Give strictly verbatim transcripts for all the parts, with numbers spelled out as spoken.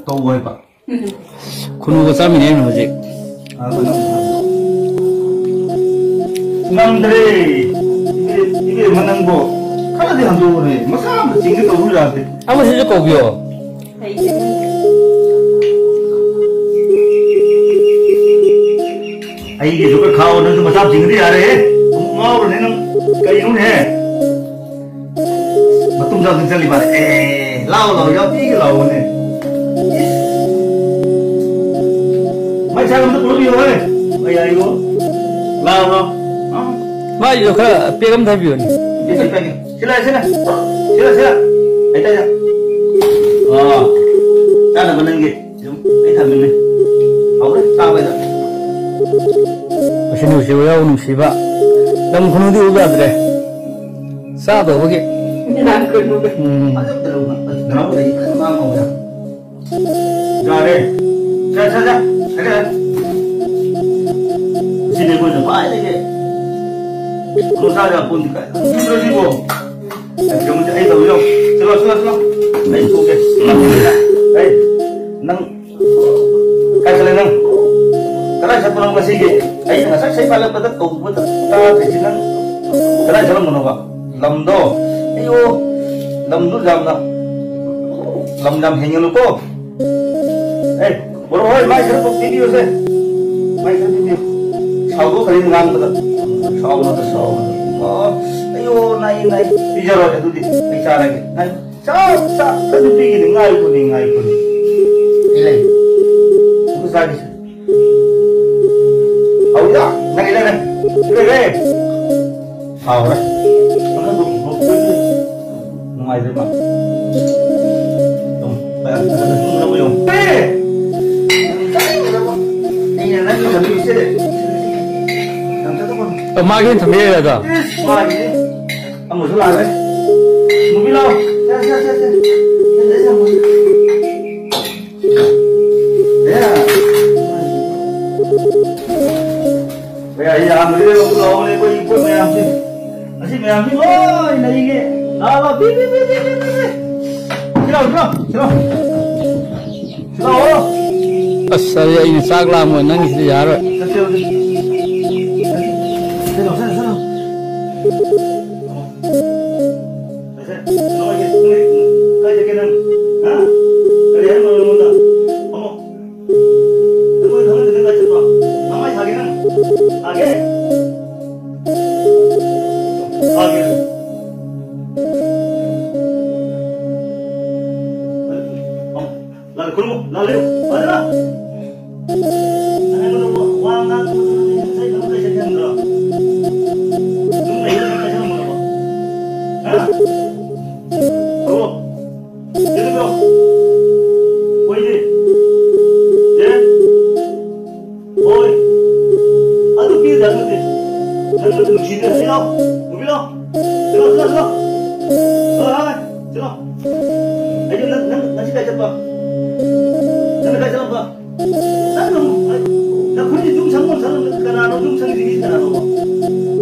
ꯇꯧ ꯍꯥꯏꯕ꯫ ꯈꯨꯅꯨꯒ ꯆꯥꯃꯤꯟꯅꯩꯅꯦ ꯍꯧꯖꯤꯛ꯫ ꯉꯝꯗ꯭ꯔꯦ꯫ ꯏꯕꯦ-, ꯏꯕꯦꯝꯃ ꯅꯪꯕꯣ꯫ ꯈꯔꯗꯤ ꯍꯟꯗꯣꯛꯎꯅꯦ꯫ ꯃꯆꯥ ꯑꯃ ꯆꯤꯡꯒꯦ ꯇꯧꯕ ꯌꯥꯗꯦ꯫ ꯑꯃꯁꯤꯁꯨ ꯀꯧꯕꯤꯌꯣ꯫ ꯑꯩꯒꯤꯁꯨ ꯈꯔ ꯈꯥꯛꯑꯣ, ꯅꯪꯁꯨ ꯃꯆꯥ ꯑꯃ ꯆꯤꯡꯒꯗꯤ ꯌꯥꯔꯦꯍꯦ꯫ ꯑꯃꯨꯛ ꯉꯥꯎꯔꯨꯅꯦ ꯅꯪ꯫ ꯀꯩꯅꯣꯅꯦꯍꯦ? ꯃꯇꯨꯝ ꯆꯥꯎꯗꯅ ꯆꯠꯂꯤ ꯃꯥꯜꯂꯦ꯫ ꯑꯦ, ꯂꯥꯎ, ꯂꯥꯎ, ꯌꯥꯎꯕꯤꯒꯦ ꯂꯥꯎꯑꯣꯅꯦ꯫ ꯃꯩ ꯁꯥꯏ ꯑꯝꯇ ꯄꯨꯔꯛꯄꯤꯌꯣ, ꯍꯣꯏ꯫ ꯃꯩ ꯌꯥꯏꯌꯣ꯫ ꯂꯥꯎ, ꯂꯥꯎ꯫ ꯑꯥ꯫ ꯃꯥꯏꯗꯣ ꯈꯔ ꯄꯦꯛ ꯑꯝꯇ ꯍꯥꯏꯕꯤꯌꯨꯅꯦ꯫ ꯄꯦꯛꯀꯦ, ꯄꯦꯛꯀꯦ꯫ ꯁꯤ ꯂꯥꯛꯑꯦ, ꯁꯤ ꯂꯥꯛꯑꯦ꯫ ꯁꯤ ꯂꯥꯛꯑꯦ, ꯁꯤ ꯂꯥꯛꯑꯦ꯫ ꯑꯩ ꯇꯥꯏꯗ꯫ ꯑꯥ꯫ ꯆꯥꯅꯕ ꯅꯪꯒꯤ꯫ ꯑꯗꯨꯝ ꯑꯩ ꯊꯝꯃꯤꯅꯦ꯫ ꯍꯧꯔꯦ ꯆꯥꯕꯩꯗ꯫ ꯃꯁꯤ ꯅꯨꯡꯁꯤꯕ ꯌꯥꯎ ꯅꯨꯡꯁꯤꯕ꯫ ꯂꯝ ꯈꯨꯅꯨꯗꯤ ꯎꯕ ꯌꯥꯗ꯭ꯔꯦ꯫ ꯆꯥꯗꯧꯕꯒꯤ꯫ ꯂꯝ ꯈꯨꯅꯨꯒ꯫ ꯎꯝ꯫ ꯐꯖꯅ ꯇꯧꯔꯒ ꯒ꯭ꯔꯥꯎꯟꯗ ꯑꯩ ꯐꯖꯅ ꯉꯥꯡꯍꯧꯔꯦ꯫ ꯌꯥꯔꯦ꯫ ꯁꯦ, ꯁꯦ, ꯁꯦ꯫ ꯁꯤꯗꯤ ꯑꯩꯈꯣꯏꯅ ꯈ꯭ꯋꯥꯏꯗꯒꯤ ꯈꯨꯗꯣꯡꯆꯥꯗꯕ ꯄꯣꯠꯅꯤ ꯀꯥꯏ꯫ ꯈꯪꯗ꯭ꯔꯗꯤꯕꯣ꯫ ꯑꯩ ꯇꯧꯔꯤꯗꯣ꯫ ꯆꯠꯂꯣ, ꯆꯠꯂꯣ, ꯆꯠꯂꯣ꯫ ꯑꯩ ꯊꯣꯛꯀꯦ꯫ ꯑꯩ, ꯅꯪ ꯀꯥꯏ ꯆꯠꯂꯦ ꯅꯪ? ꯀꯗꯥꯏ ꯆꯠꯄꯅꯣ ꯉꯁꯤꯒꯤ? ꯑꯩꯅ ꯉꯁꯥꯏ ꯁꯩ ꯄꯥꯜꯂꯛꯄꯗ ꯀꯧꯕꯗ ꯇꯥꯗ꯭ꯔꯤꯁꯤ ꯅꯪ ꯀꯗꯥꯏ ꯆꯠꯂꯝꯕꯅꯣꯕ? ꯂꯝꯗꯣ, ꯑꯩꯌꯣ, ꯂꯝꯗꯣ ꯌꯥꯝꯅ, ꯂꯝ ꯌꯥꯝ ꯍꯦꯟꯒꯅꯨꯀꯣ꯫ ꯑꯦ, ꯕꯣꯔꯣ ꯍꯣꯏ, ꯃꯥꯏ ꯈꯔ ꯀꯣꯛ ꯄꯤꯕꯤꯌꯨꯁꯦ꯫ ꯃꯥꯏ ꯈꯔ ꯄꯤꯕꯤꯌꯨ꯫ ꯁꯥꯎꯗꯣꯛꯈ꯭ꯔꯦ ꯉꯥꯡꯕꯗ꯫ ꯁꯥꯎꯅꯗ, ꯁꯥꯎꯅꯗ꯫ ꯑꯣ, ꯑꯩꯌꯣ, ꯅꯥꯏ, ꯅꯥꯏ꯫ ꯄꯤꯖꯔꯣꯏ, ꯑꯗꯨꯗꯤ ꯑꯩ ꯆꯥꯔꯒꯦ꯫ ꯅꯥꯏ꯫ ꯆꯥ, ꯆꯥ, ꯅꯨꯄꯤꯒꯤꯗꯤ ꯉꯥꯏꯈꯣꯅꯦ, ꯉꯥꯏꯈꯣꯅꯦ꯫ ꯏꯂꯩ꯫ ꯑꯗꯨ ꯆꯥꯒꯦꯁꯦ꯫ ꯍꯥꯎꯏꯗ, ꯅꯪꯒꯤ ꯂꯩꯔꯦ꯫ ꯂꯩꯔꯦ꯫ ꯍꯥꯎꯔꯦ꯫ ꯅꯨꯡꯉꯥꯏꯖꯔꯦ ꯃꯥ꯫ ꯑꯗꯨꯝ ꯃꯌꯥꯝ ꯐꯖꯅ ꯁꯨꯝ ꯂꯧꯕ ꯌꯦꯡꯉꯨ꯫ ꯑꯦ! ꯑꯩꯅ ꯅꯪꯒꯤ ꯊꯝꯕꯤꯔꯤꯁꯦ꯫ ꯌꯥꯝ ꯆꯠꯊꯣꯛꯄ꯫ ꯑ, ꯃꯥꯒꯤ ꯑꯣꯏꯅ ꯊꯝꯕꯤꯔꯦ ꯑꯗꯣ꯫ ꯏꯁ, ꯃꯥꯒꯤꯗꯤ꯫ ꯑꯃꯁꯨ ꯂꯥꯛꯂꯦ꯫ ꯃꯨꯕꯤ ꯂꯥꯎ꯫ ꯁꯦ, ꯁꯦ, ꯁꯦ, ꯁꯦ꯫ ꯁꯦ, ꯁꯦ, ꯁꯦ, ꯃꯨꯕꯤ꯫ ꯁꯦ꯫ ꯀꯌꯥ ꯌꯥꯝꯕꯗꯨꯗ ꯂꯧꯕ ꯂꯥꯎꯕꯅꯦ ꯑꯩꯈꯣꯏ ꯏꯄꯣꯠ ꯃꯌꯥꯝꯁꯦ꯫ ꯑꯁꯤ ꯃꯌꯥꯝꯁꯤ ꯂꯣꯏꯅ ꯑꯩꯒꯤ꯫ ꯂꯥꯎ, ꯂꯥꯎ, ꯄꯤ, ꯄꯤ, ꯄꯤ꯫ ꯁꯤ ꯂꯥꯎ, ꯁꯤ ꯂꯥꯎ, ꯁꯤ ꯂꯥꯎ꯫ ꯑꯁ, ꯑꯩ, ꯑꯩꯅ ꯆꯥꯛ ꯂꯥꯝꯃꯣꯏ, ꯅꯪꯒꯤꯁꯤꯗꯤ ꯌꯥꯔꯣꯏ꯫ ꯀꯥꯏ ꯆꯠꯀꯦ ꯅꯪ? ꯍꯥ? ꯀꯔꯤ ꯍꯥꯏꯔꯝꯕꯅꯣ ꯅꯉꯣꯟꯗ? ꯐꯝꯃꯣ꯫ ꯅꯪ ꯃꯣꯏ ꯈꯪꯍꯟꯗꯅ ꯀꯥꯏ ꯆꯠꯄ? ꯅꯃꯥꯏ ꯊꯥꯒꯦ ꯅꯪ? ꯊꯥꯒꯦ? ꯊꯥꯒꯦ꯫ ꯐꯝꯃꯣ꯫ ꯂꯥꯛꯑꯦ, ꯈꯨꯔꯨꯝꯃꯣ꯫ ꯂꯥꯛꯑꯦ, ꯐꯖꯅ꯫ ꯅꯪ ꯑꯩꯉꯣꯟꯗ ꯋꯥ, ꯋꯥ ꯉꯥꯡꯕꯗꯣ ꯅꯪ ꯉꯁꯥꯏ ꯅꯪ ꯀꯩ ꯆꯠꯀꯦ ꯍꯪꯗ꯭ꯔꯣ? ꯅꯪ ꯂꯩꯔꯒ ꯅꯪ ꯀꯩ ꯆꯠꯂꯝꯕꯅꯣꯕ? ꯍꯥ? ꯍꯜꯂꯣ? ꯀꯩꯗꯧꯕ꯭ꯔꯣ? ꯍꯣꯏꯅꯦ꯫ ꯑꯦ? ꯍꯣꯏ꯫ ꯑꯗꯨ ꯄꯤꯗ꯭ꯔꯥ ꯅꯪꯗꯤ? ꯅꯪ ꯅꯨꯡꯁꯤꯗ꯭ꯔꯦ꯫ ꯁꯤ ꯂꯥꯎ꯫ ꯄꯨꯕꯤ ꯂꯥꯎ꯫ ꯁꯤ ꯂꯥꯎ, ꯁꯤ ꯂꯥꯎ, ꯁꯤ ꯂꯥꯎ꯫ ꯍꯣꯏ, ꯍꯣꯏ, ꯍꯣꯏ꯫ ꯁꯤ ꯂꯥꯎ꯫ ꯑꯩꯗꯤ ꯅꯪ, ꯅꯪ ꯉꯁꯤ ꯀꯥꯏ ꯆꯠꯄ? ꯅꯪ ꯀꯥꯏ ꯆꯠꯂꯝꯕ? ꯅꯪ ꯑꯃꯨꯛ, ꯅꯈꯨꯠꯀꯤ ꯌꯨꯝ ꯁꯪꯐꯝ ꯁꯪꯐꯝꯗ ꯀꯅꯥꯅꯣ ꯌꯨꯝ ꯁꯪꯉꯤꯁꯤ? ꯃꯤ ꯀꯅꯥꯅꯣꯕ?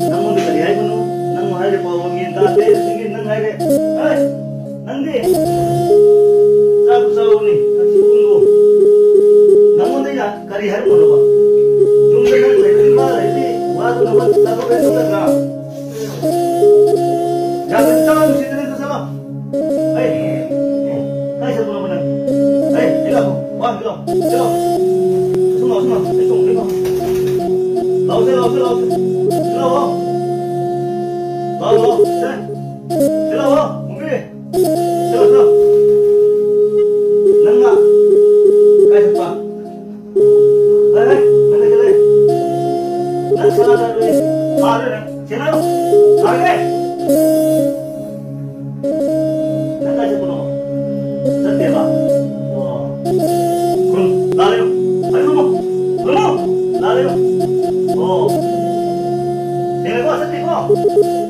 ꯅꯪꯉꯣꯟꯗ ꯀꯔꯤ ꯍꯥꯏꯕꯅꯣ? ꯅꯪ ꯍꯥꯏꯔꯦ ꯄꯥꯎ ꯃꯦꯟ ꯇꯥꯗꯦ꯫ ꯑꯗꯒꯤ ꯅꯪ ꯍꯥꯏꯔꯦ, ꯍꯩ, ꯅꯪꯗꯤ ꯆꯥꯛ ꯆꯥꯎꯅꯤ, ꯅꯪꯁꯨ ꯎꯪꯉꯣ꯫ ꯅꯪꯉꯣꯟꯗ ꯑꯩꯅ ꯀꯔꯤ ꯍꯥꯏꯔꯝꯕꯅꯣꯕ? ꯌꯨꯝꯗ ꯅꯪ ꯂꯩꯔꯗꯤ ꯃꯥ ꯂꯩꯔꯗꯤ ꯋꯥꯗꯨꯅꯕ ꯆꯥꯊꯣꯛ ꯂꯩꯊꯣꯛ ꯅꯠꯇ꯭ꯔꯥ? ꯌꯥꯗ꯭ꯔꯗꯤ ꯆꯠꯂꯣ, ꯅꯨꯡꯁꯤꯠꯇ ꯅꯪꯁꯨ ꯆꯠꯂꯣ꯫ ꯍꯩ, ꯀꯥꯏ ꯆꯠꯄꯅꯣꯕ ꯅꯪ? ꯍꯩ, ꯁꯤ ꯂꯥꯛꯑꯣ, ꯋꯥ, ꯁꯤ ꯂꯥꯛꯑꯣ, ꯁꯤ ꯂꯥꯛꯑꯣ꯫ ꯁꯨꯝ ꯂꯥꯛꯑꯣ, ꯁꯨꯝ ꯂꯥꯛꯑꯣ, ꯑꯩ ꯆꯣꯡꯒꯦ, ꯂꯥꯛꯑꯣ꯫ ꯂꯥꯛꯑꯣꯁꯦ, ꯂꯥꯛꯑꯣꯁꯦ, ꯂꯥꯛꯑꯣꯁꯦ꯫ ꯁꯤ ꯂꯥꯛꯑꯣ꯫ ꯂꯥꯛꯑꯣ, ꯂꯥꯛꯑꯣ, ꯁꯦ꯫ ꯁꯤ ꯂꯥꯛꯑꯣ, ꯃꯨꯕꯤ꯫ ꯁꯤ ꯂꯥꯛꯑꯣ, ꯁꯤ ꯂꯥꯛꯑꯣ꯫ ꯅꯪꯅ ꯀꯥꯏ ꯆꯠꯄ? ꯍꯦ, ꯍꯦ, ꯅꯪ ꯀꯩꯗꯧꯔꯦ? ꯅꯪ ꯁꯅꯥ ꯆꯥꯔꯨꯏ? ꯐꯥꯔꯦ ꯅꯪ꯫ ꯁꯦꯟꯅꯔꯨ꯫ ꯐꯥꯔꯦ꯫ ꯅꯪ ꯀꯥꯏ ꯆꯠꯄꯅꯣ? ꯆꯠꯇꯦꯕ? ꯑꯣ꯫ ꯈꯨꯔꯨꯝ꯫ ꯂꯥꯛꯂꯦ꯫ ꯈꯨꯔꯨꯝꯃꯣ꯫ ꯈꯨꯔꯨꯝꯃꯣ꯫ ꯂꯥꯛꯂꯦ꯫ ꯑꯣ꯫ ꯁꯦꯡꯉꯦꯀꯣ? ꯆꯠꯇꯦꯀꯣ?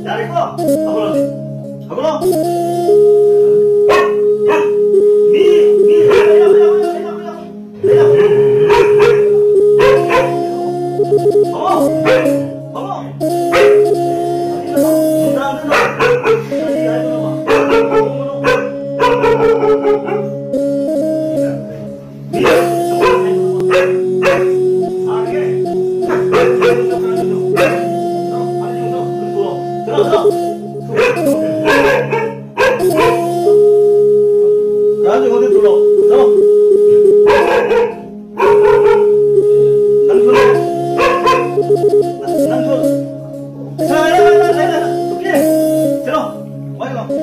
ꯌꯥꯔꯦꯀꯣ? ꯍꯧꯒꯠꯂꯣ꯫ ꯍꯧꯒꯠꯂꯣ꯫ ꯃꯤ, ꯃꯤ, ꯂꯩꯔꯝꯃꯦ꯫ ꯅꯪꯁꯨ, ꯅꯪꯁꯨ꯫ ꯂꯥꯛꯑꯣ, ꯂꯥꯛꯑꯣ, ꯂꯥꯛꯑꯣ, ꯂꯥꯛꯑꯣ꯫ ꯅꯨꯄꯤ, ꯆꯠꯂꯣ꯫ ꯋꯥꯏ ꯂꯥꯛꯑꯣ꯫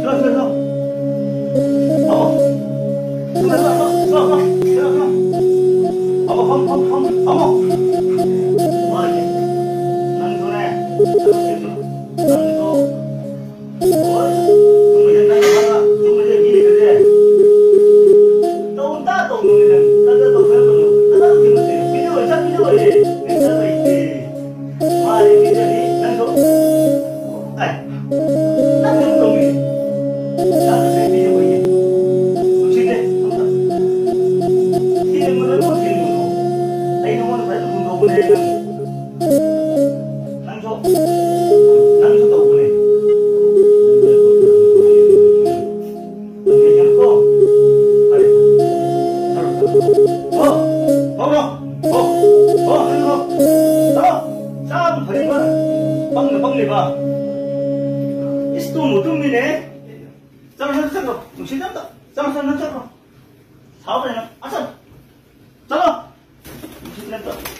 ꯆꯠꯂꯣ, ꯆꯠꯂꯣ, ꯆꯠꯂꯣ꯫ ꯐꯝꯃꯣ꯫ ꯆꯠꯂꯣ, ꯆꯠꯂꯣ, ꯆꯠꯂꯣ, ꯆꯠꯂꯣ, ꯆꯠꯂꯣ꯫ ꯐꯝꯃꯣ, ꯐꯝꯃꯣ, ꯐꯝꯃꯣ, ꯐꯝꯃꯣ꯫ ꯋꯥꯏ꯫ ꯅꯪꯁꯨꯅꯦ꯫ ꯅꯪꯁꯨ꯫ ꯍꯣꯏ, ꯆꯨꯝꯃꯤꯅꯦ, ꯅꯪ ꯋꯥ, ꯆꯨꯝꯃꯤꯅꯦ, ꯃꯤꯅ ꯀꯩꯗꯧꯔꯦ? ꯇꯧ, ꯇꯥ ꯇꯧꯅꯨꯅꯦ ꯅꯪ. ꯇꯥ ꯇꯥ ꯇꯧꯅꯨ, ꯇꯥ ꯇꯥ ꯇꯧꯅꯨ꯫ ꯄꯤꯖꯧ, ꯆꯥꯛ ꯄꯤꯖꯧ, ꯑꯦ, ꯄꯩꯁꯥ ꯂꯩꯇꯦ꯫ ꯃꯥꯗꯤ ꯄꯤꯖꯅꯤ, ꯅꯪꯁꯨ꯫ ꯑꯦ, ꯅꯪ ꯀꯩꯅꯣ ꯇꯧꯅꯤ꯫ ꯆꯥꯛ ꯉꯁꯥꯏ ꯄꯤꯖꯕꯩꯅꯦ꯫ ꯅꯨꯡꯁꯤꯠꯁꯦ, ꯑꯝꯇ꯫ ꯊꯦꯡꯕ ꯂꯣꯏꯅꯃꯛ ꯊꯦꯡꯕꯗꯣ꯫ ꯑꯩ ꯅꯉꯣꯟꯗ ꯐꯖꯅ ꯍꯨꯟꯗꯣꯛꯄꯅꯦ ꯅꯪ꯫ ꯅꯪꯁꯨ, ꯅꯪꯁꯨ ꯇꯧꯕꯅꯦ꯫ ꯌꯦꯡꯉꯨꯀꯣ꯫ ꯐꯔꯦ꯫ ꯍꯣ, ꯍꯣ, ꯍꯣ, ꯍꯣ, ꯍꯣ, ꯍꯣ꯫ ꯆꯥꯕ ꯐꯔꯤꯕ? ꯄꯪꯅ ꯄꯪꯂꯤꯕ? ꯏꯁ, ꯇꯨꯝꯕꯨ ꯇꯨꯝꯃꯤꯅꯦ꯫ ꯆꯠꯂꯣ, ꯅꯪ ꯆꯠꯂꯣ꯫ ꯅꯨꯡꯁꯤꯠ ꯑꯝꯇ꯫ ꯆꯠꯂꯣ, ꯆꯠꯂꯣ, ꯅꯪ ꯆꯠꯂꯣ꯫ ꯁꯥꯎꯔꯦ ꯅꯪ꯫ ꯑꯁ! ꯆꯠꯂꯣ! ꯅꯨꯡꯁꯤꯠ ꯑꯝꯇ꯫